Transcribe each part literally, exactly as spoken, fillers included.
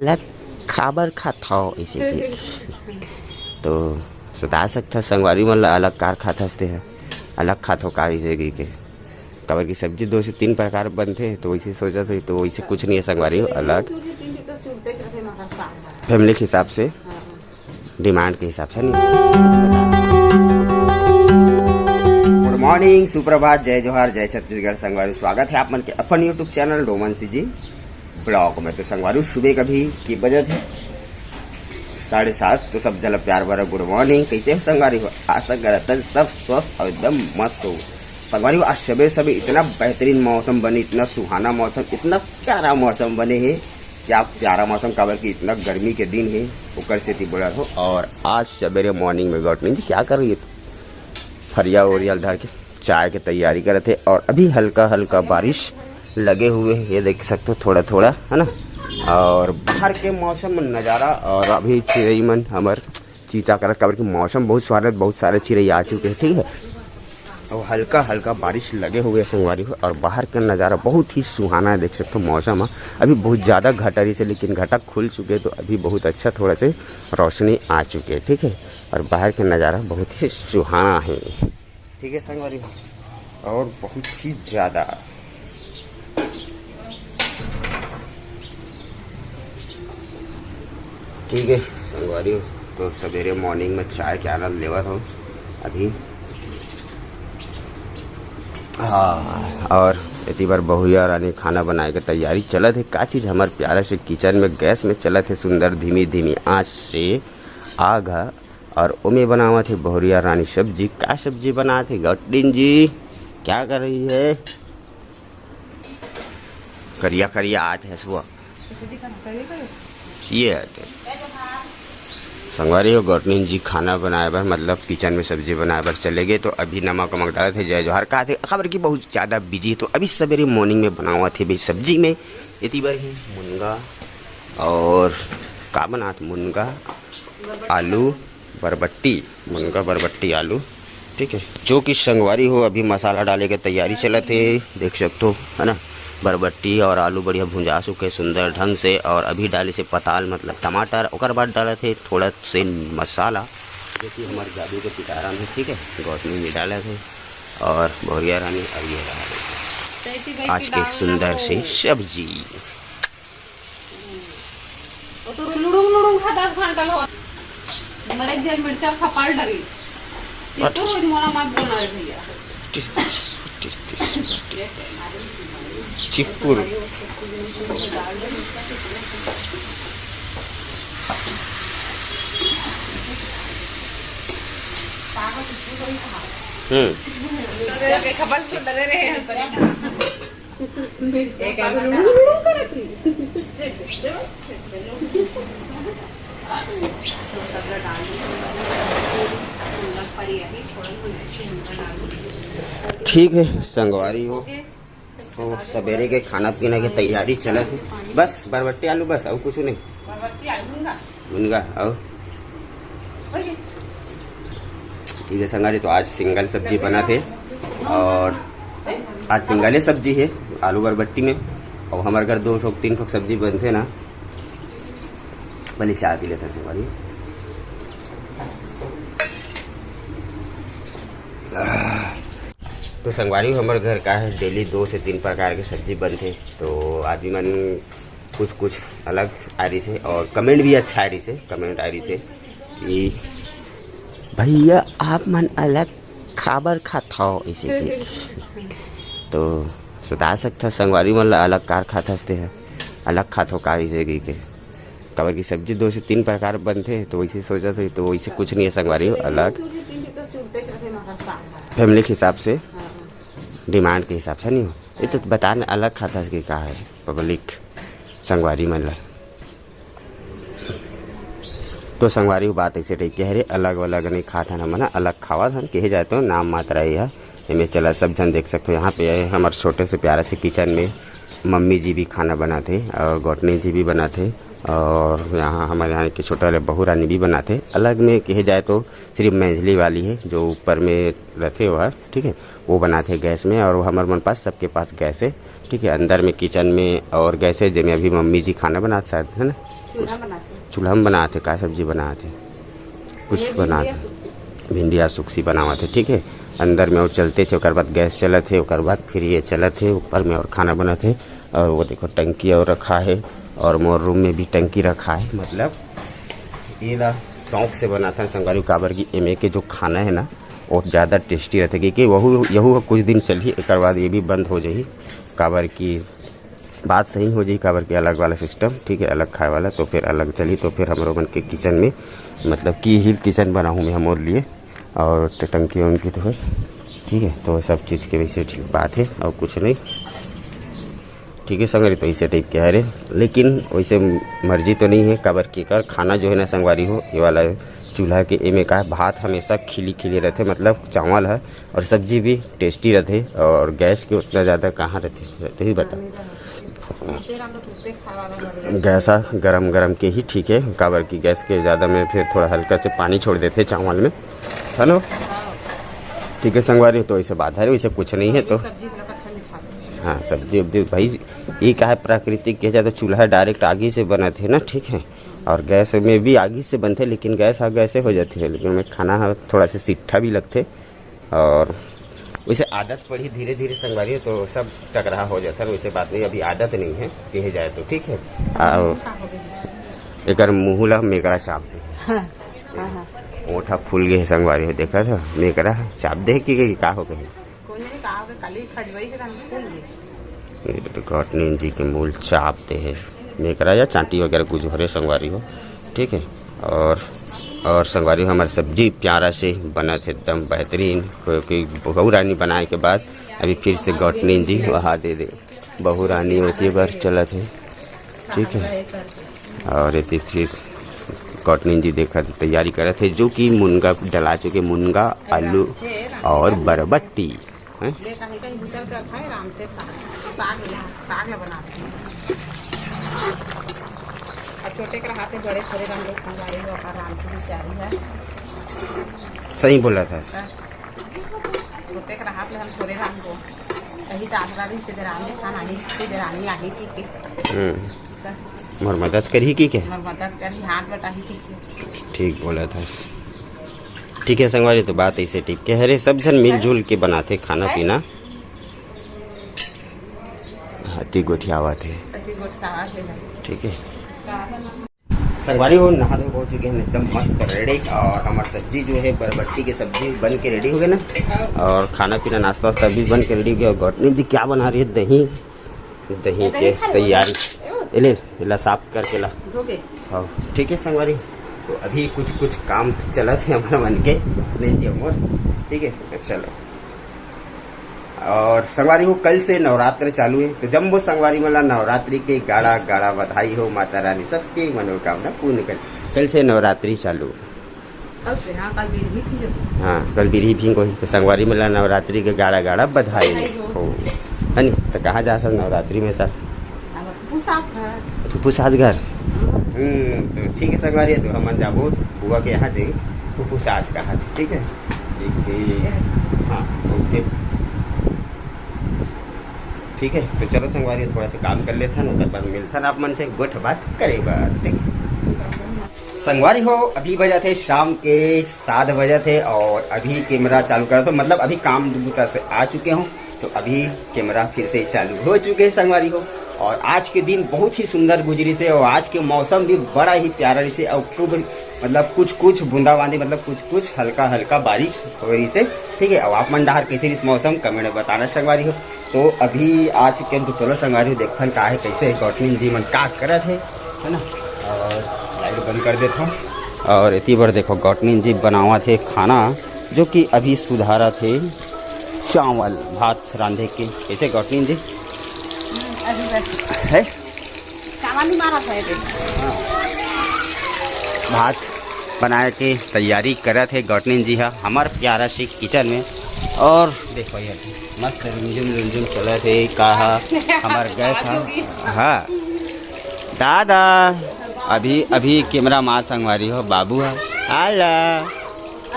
अलग खाबर खात हव ऐसे कि तो सुता सकथा संगवारी मन ला, अलग कार खात हस ते ह, अलग खात हो कार ऐसे कि के। काबर की सब्जी दो से तीन प्रकार बनथे, तो वैसे सोचत हो, तो वैसे कुछ नहीं है संगवारी हो, अलग फैमिली के हिसाब से, डिमांड के हिसाब से नहीं। गुड मॉर्निंग, सुप्रभात, जय जोहार, जय छत्तीसगढ़ संगवारी, स्वागत है आप मन के अपन यूट्यूब चैनल डोमन सी जी ब्लॉग में। तो संगवारी, सुबह कभी की बजत है साढ़े सात, तो सब जला प्यार भरा गुड मॉर्निंग। कैसे हो संगवारी हो? आशा करत है सब स्वस्थ और एकदम मस्त हो। संगवारी हो, आज सबेरे सबेरे इतना बेहतरीन मौसम बने, इतना सुहाना मौसम, इतना प्यारा मौसम बने है। क्या प्यारा मौसम, काबर कि इतना गर्मी के दिन है, ओकर सेती बोला हो। और आज सबेरे मॉर्निंग में गौतमी जी क्या कर रही है? फरिया ओरिया धर के चाय के तैयारी करत हे और अभी हल्का हल्का बारिश लगे हुए है, ये देख सकते हो थोड़ा थोड़ा, है ना। और बाहर के मौसम नज़ारा, और अभी चिड़ई मन हमर चीचा करत, काबर कि मौसम बहुत सुहाना, बहुत सारे चिड़ई आ चुके हैं, ठीक है। और हल्का हल्का बारिश लगे हुए हैं संगवारी हो, और बाहर का नज़ारा बहुत ही सुहाना है, देख सकते हो मौसम है। अभी बहुत ज़्यादा घटा रही से, लेकिन घटा खुल चुके हैं, तो अभी बहुत अच्छा थोड़ा से रोशनी आ चुके हैं, ठीक है। और बाहर का नज़ारा बहुत ही सुहाना है। ठीक है संगवारी, और बहुत ही ज़्यादा। ठीक है संगवारी, तो सवेरे मॉर्निंग में चाय के आनंद लेवत हो अभी। हाँ, और इतनी बार बहुरिया रानी खाना बनाए के तैयारी चलत है। का चीज़ हमार प्यारा से किचन में गैस में चलत है सुंदर धीमी धीमी आँच से आग ह। और ओमे बनावत हे बहुरिया रानी सब्जी। का सब्जी बनात हे गौटिन जी? क्या कर रही है? करिया करिया आत हे सुबह। ये है तो। संगवारी हो, गौटनीन जी खाना बनाए बर, मतलब किचन में सब्जी बनाए बर चले गए, तो अभी नमक वमक डालत हे। जय जोहार कहा थे, खबर की बहुत ज़्यादा बिजी, तो अभी सवेरे मॉर्निंग में बनावत हे भी सब्जी में इतनी बार ही मुनगा और का बनात, मुनगा, आलू, बरबट्टी, मुनगा, बरबट्टी, आलू, ठीक है। जो कि संगवारी हो, अभी मसाला डाले के तैयारी चलत हे, देख सकते हो, है ना। बरबट्टी और आलू बढ़िया भुंजा चुके सुंदर ढंग से, और अभी डाले से पताल, मतलब टमाटर, ओकर बाद डालत हे थोड़ा से मसाला, जो कि हमारे जादू के पिटारा में, ठीक है, गौतमी में डालत हे। और बहुरिया रानी अब ये रहा, देखो, आज के सुंदर से सब्जी। वो तो लुड़ुंग लुड़ुंग खा दस घंटा लो। मरे जल मिर्चा खपाल डरी। चिप्पुर रोज मोला मत बोलना रे भैया। टिस टिस, टिस टिस, टिस। चिप्पुर। हम्म। तो खपाल तो डरे रहे हैं। ठीक है संगवारी हो, तो सवेरे के खाना पीना के तैयारी चलत हे। बस बरबट्टी आलू, बस और कुछ नहीं। मुनगा और ठीक है संगवारी, तो आज सिंगल सब्जी बनात हे और आज सिंगल ही सब्जी है आलू बरबट्टी में। और हमारे घर दो ठोक तीन ठोक सब्जी बनते ना, भले चाय पी लेते हैं संगवारी। तो संगवारी हमारे घर का है डेली दो से तीन प्रकार के सब्जी बनते, तो आदमी मन कुछ कुछ अलग आ रही से और कमेंट भी अच्छा आ रही से, कमेंट आ रही से कि भैया आप मन अलग खाबर खात हव ऐसे के। तो सुता सकता संगवारी मन ला अलग कार खात हस ते ह, अलग खात हो कार ऐसे के, के। काबर की सब्जी दो से तीन प्रकार बनथे, तो वैसे सोचत हो, तो वैसे कुछ नहीं है संगवारी हो, अलग फैमिली के हिसाब से, डिमांड के हिसाब से नहीं हो। ये तो बता न, अलग खाता के का है पब्लिक संगवारी मन ला। तो संगवारी, वो बात ऐसे रही, कह रहे अलग अलग नहीं खात हन, हमन अलग खावत हन, कहे जाए तो नाम मात्र है यह। एमे चला सब झन देख सकते हो, यहाँ पे है हमारे छोटे से प्यारा से किचन में मम्मी जी भी खाना बनाते और गौटनी जी भी बनाते और यहाँ हमारे यहाँ के छोटे वाले बहू रानी भी बनाते। अलग में कहे जाए तो सिर्फ मैंझली वाली है जो ऊपर में रहते हुआ, ठीक है, वो बनाते हैं गैस में, और वो हमारे मन पास सबके पास गैस है, ठीक है, अंदर में किचन में और गैस है, जेमे अभी मम्मी जी खाना बनाते शायद, है ना। चूल्हा बनाते हैं। चूल्हा में बनाते, का सब्जी बनाते? कुछ ये भिंडिया बनाते। सुक्सी। भिंडिया सुक्सी बनावत हे, ठीक है। अंदर में वो चलते थे, ओकर बाद गैस चलत हे, ओकर बाद फिर ये चलत हे, ऊपर में और खाना बनत हे। और वो देखो, टंकी और रखा है, और मोर रूम में भी टंकी रखा है। मतलब, ये ला शौक से बनाथन संगवारी, काबर कि एमे के जो खाना है ना, वो ज़्यादा टेस्टी रहथे, क्योंकि वहू, यहू कुछ दिन चलही, एकर बाद ये भी बंद हो जाही, काबर कि बात सही हो जाही, काबर कि अलग वाला सिस्टम, ठीक है, अलग खाए वाला, तो फिर अलग चली, तो फिर हमरो मन के किचन में, मतलब कि ही किचन बनाहूँ मैं हमर लिए, और ट-, टंकी वंकी तो है, ठीक है, तो सब चीज़ के वैसे ठीक बात है और कुछ नहीं, ठीक है संगवारी, तो इसे टाइप के हरे, लेकिन वैसे मर्जी तो नहीं है, काबर कि एकर खाना जो है ना संगवारी हो, ये वाला चूल्हा के एमे का भात हमेशा खिली खिली रहथे, मतलब चावल है, और सब्जी भी टेस्टी रहथे, और गैस के उतना ज़्यादा कहाँ रहथे, तही बता। गैस ह गरम गरम के ही ठीक है, काबर कि गैस के ज़्यादा में फिर थोड़ा हल्का से पानी छोड़ देथे चावल में, है ना? ठीक है संगवारी, तो ऐसे बात है, वैसे कुछ नहीं है तो। हाँ, सब्जी उब्जी भाई, ये का है, प्राकृतिक के जाए तो चूल्हा डायरेक्ट आगी से बनत है ना, ठीक है, और गैस में भी आगी से बनथे, लेकिन गैस हा गैसे हो जाती है, लेकिन मैं खाना हा थोड़ा सा सिट्ठा भी लगथे, और वैसे आदत पड़ी धीरे धीरे संगवारी, तो सब टकराहा हो जाता है, वैसे बात नहीं, अभी आदत नहीं है कहे जाए तो, ठीक है। और एकर मुँह ला मेकरा चाप दे। हाँ, हाँ, हाँ। ओठा फूल गए संगवारी हो, देखा था मेकरा चाप दे कि, कि का हो गए। कोई नहीं, का हो गए, काली खजवई से हम फूल गए। ये तो गॉटनिन जी के मूल चाप दे है, मेकरा या चांटी वगैरह कुछ भरे संगवारी हो, ठीक है। और और संगवारी हो, हमारी सब्जी प्यारा से बनत है, एकदम बेहतरीन, क्योंकि बहू रानी बनाए के बाद अभी फिर से गॉटनिन जी वहा दे दे, बहू रानी होती बार चलत है, ठीक है। और ये फिर गॉटनिन जी देखा तैयारी करत है, जो कि मुनगा डला चुके, मुनगा, आलू और बरबट्टी। हैं? ले कहीं कहीं भीतर के रखा है, राम से साग, साग ला, साग ला बनाते हैं। अब छोटे के रहा थे, बड़े थोड़े राम लोग संगवारी हो, अपन राम की बिचारी है। सही बोला था। हाँ। छोटे के रहा थे हम थोड़े राम को, कहीं तो आसरा भी से राम के खाना ही, से रानी आई थी कि हम्म। तो मोर मदद करही कि के? मोर मदद करही, हाथ बटाही कि के? ठीक बोला था। ठीक है संगवारी, तो बात ऐसे ठीक के हरे, सब झन मिलजुल के बनाथे खाना पीना। हाथी गोठियावत है। हाथी गोठियावत है। ठीक है। संगवारी हो, नहा धो हो चुके हैं एकदम मस्त रेडी, और हमार सब्जी जो है बरबट्टी के सब्जी बन के रेडी हो गए ना, और खाना पीना नाश्ता वास्ता भी बन के रेडी हो गया। और गॉटनी जी क्या बना रही है? दही, दही ये के दही खाने तैयारी। वाला है। ए ले, इला साफ करके ला। धो के। हाँ, ठीक है संगवारी, तो अभी कुछ कुछ काम चलत है हमारा मन के, नहीं जी अमोर, ठीक है, तो चलो। और संगवारी हो, कल से नवरात्र चालू है, तो जम्मो संगवारी मन ला नवरात्रि के गाड़ा गाड़ा बधाई हो, माता रानी सबके मनोकामना पूर्ण करे। कल से नवरात्रि चालू। कल से, हाँ, कल बिरही भी जो। हाँ, कल बिरही भी कोई, तो संगवारी मन ला नवरात्रि के गाड़ा गाड़ा बधाई बधाई हो। हो। है नी? तो कहाँ जा सर नवरात्रि में सर? अब फुफू सास घर। फुफू सास घर? हम्म, तो ठीक है संगवारी, तो हमन जाबो बुआ के यहाँ दे, फुफू सास का हाथ, ठीक है? ठीक है। हाँ, ओके। ठीक है, तो चलो संगवारी, थोड़ा सा काम कर लेथन, ओकर बाद मिलथन आप मन से गोठ बात करे बर, ठीक? संगवारी हो, अभी बजत हे शाम के सात बजत हे, और अभी कैमरा चालू करत हो, मतलब अभी काम बुता से आ चुके हूँ, तो अभी कैमरा फिर से चालू हो चुके हैं संगवारी हो। और आज के दिन बहुत ही सुंदर गुजरी से, और आज के मौसम भी बड़ा ही प्यारा रही से, और खूब, मतलब कुछ कुछ बूंदाबांदी, मतलब कुछ कुछ हल्का हल्का बारिश हो रही से, ठीक है। अब आप मन डहार कैसे रही मौसम, कमेंट में बताना संगवारी हो। तो अभी आ चुके हैं, तो चलो संगवारी हो, देखथन का है, कैसे है गौटनी जी मन का करत है, है ना। और लाइट बंद कर देता हूँ। और इतनी बार देखो, गौटनी जी बनावत है खाना, जो कि अभी सुधारत है चावल भात रांधे के। कैसे गौटनी जी? हम्म, अभी बस। है? चावल ही मारा था ये देख। भात बनाए के तैयारी करत है गौटनी जी हा, हमार प्यारा सी किचन में। और देखो ये मस्त रुमझुम रुमझुम चलत है, का हा, हमार गैस हा। हाँ। दादा, अभी, अभी कैमरा मा संगवारी हो, बाबू हा। आला,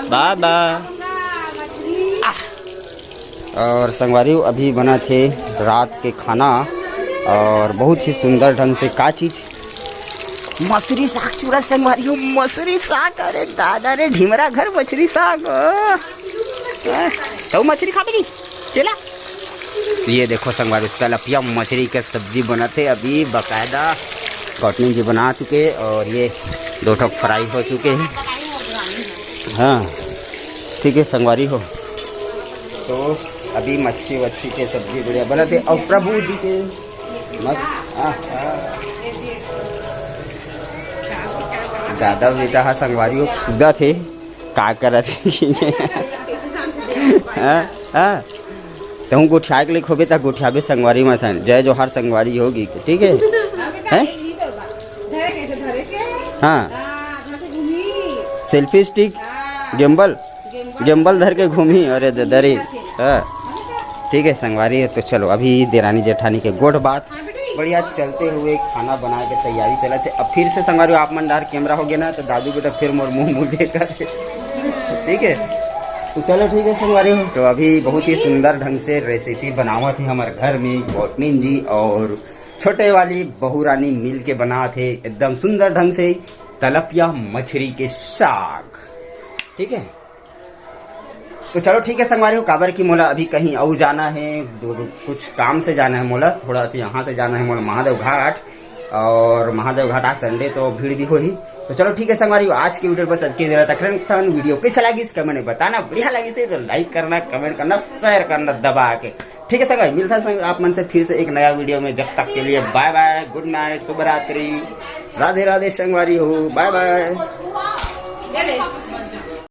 बाबा। आह। और संगवारी हो, अभी बनत हे रात के खाना, और बहुत ही सुंदर ढंग से का चीज? मछरी साग चूरा संगवारी हो, मछरी साग। अरे दादा रे, ढिमरा घर मछरी साग। हाँ, तो मछरी खा भी चला। ये देखो संगवारी, तलपिया मछरी के सब्जी बनत हे अभी बकायदा। गौटनी जी बना चुके और ये दो ठो फ्राई हो चुके हैं। हाँ, ठीक है संगवारी हो, तो अभी मच्छी वच्छी के सब्जी बढ़िया बनत हे और प्रभु जी के मस्त। हाँ, हाँ। दादा बेटा हा संगवारी हो, कूदत हे, का करत हे? हाँ, हाँ। तहूँ गोठियाए के लिए खोबे त गोठियाबे संगवारी मा सन। जय जोहार संगवारी होगी, ठीक है? हैं? हाँ। सेल्फी स्टिक, गिम्बल, गिम्बल धर के घूमी। अरे दादा रे। हाँ। ठीक है संगवारी, तो चलो अभी देरानी जेठानी के गोठ बात बढ़िया चलते हुए खाना बनाए के तैयारी चलत हे। अब फिर से संगवारी हो, आप मन डार कैमरा हो गया ना, तो दादू बेटा फिर मोर मुंह मुंह देखत हे। ठीक है, तो चलो ठीक है संगवारी हो, तो अभी बहुत ही सुंदर ढंग से रेसिपी बनावत हे हमर घर में गौटनीन जी और छोटे वाली बहू रानी मिल के बनात हे एकदम सुंदर ढंग से तलपिया मछरी के साग। ठीक है, तो चलो ठीक है संगवारी हो, काबर कि मोला अभी कहीं अउ जाना है, दो, दो, कुछ काम से जाना है मोला, थोड़ा सा यहाँ से जाना है मोला महादेव घाट, और महादेव घाट आज संडे तो भीड़ भी होही। तो चलो ठीक है संगवारी हो, आज की वीडियो बस अतके जरा तक रखथन। वीडियो कैसा लागिस कमेंट में बताना, बढ़िया लागिस हे तो लाइक करना, कमेंट करना, शेयर करना दबा के। ठीक है संगवारी, मिलता है संग आप मन से फिर से एक नया वीडियो में। जब तक के लिए बाय बाय, गुड नाइट, शुभ रात्रि, राधे राधे संगवारी हो, बाय बाय।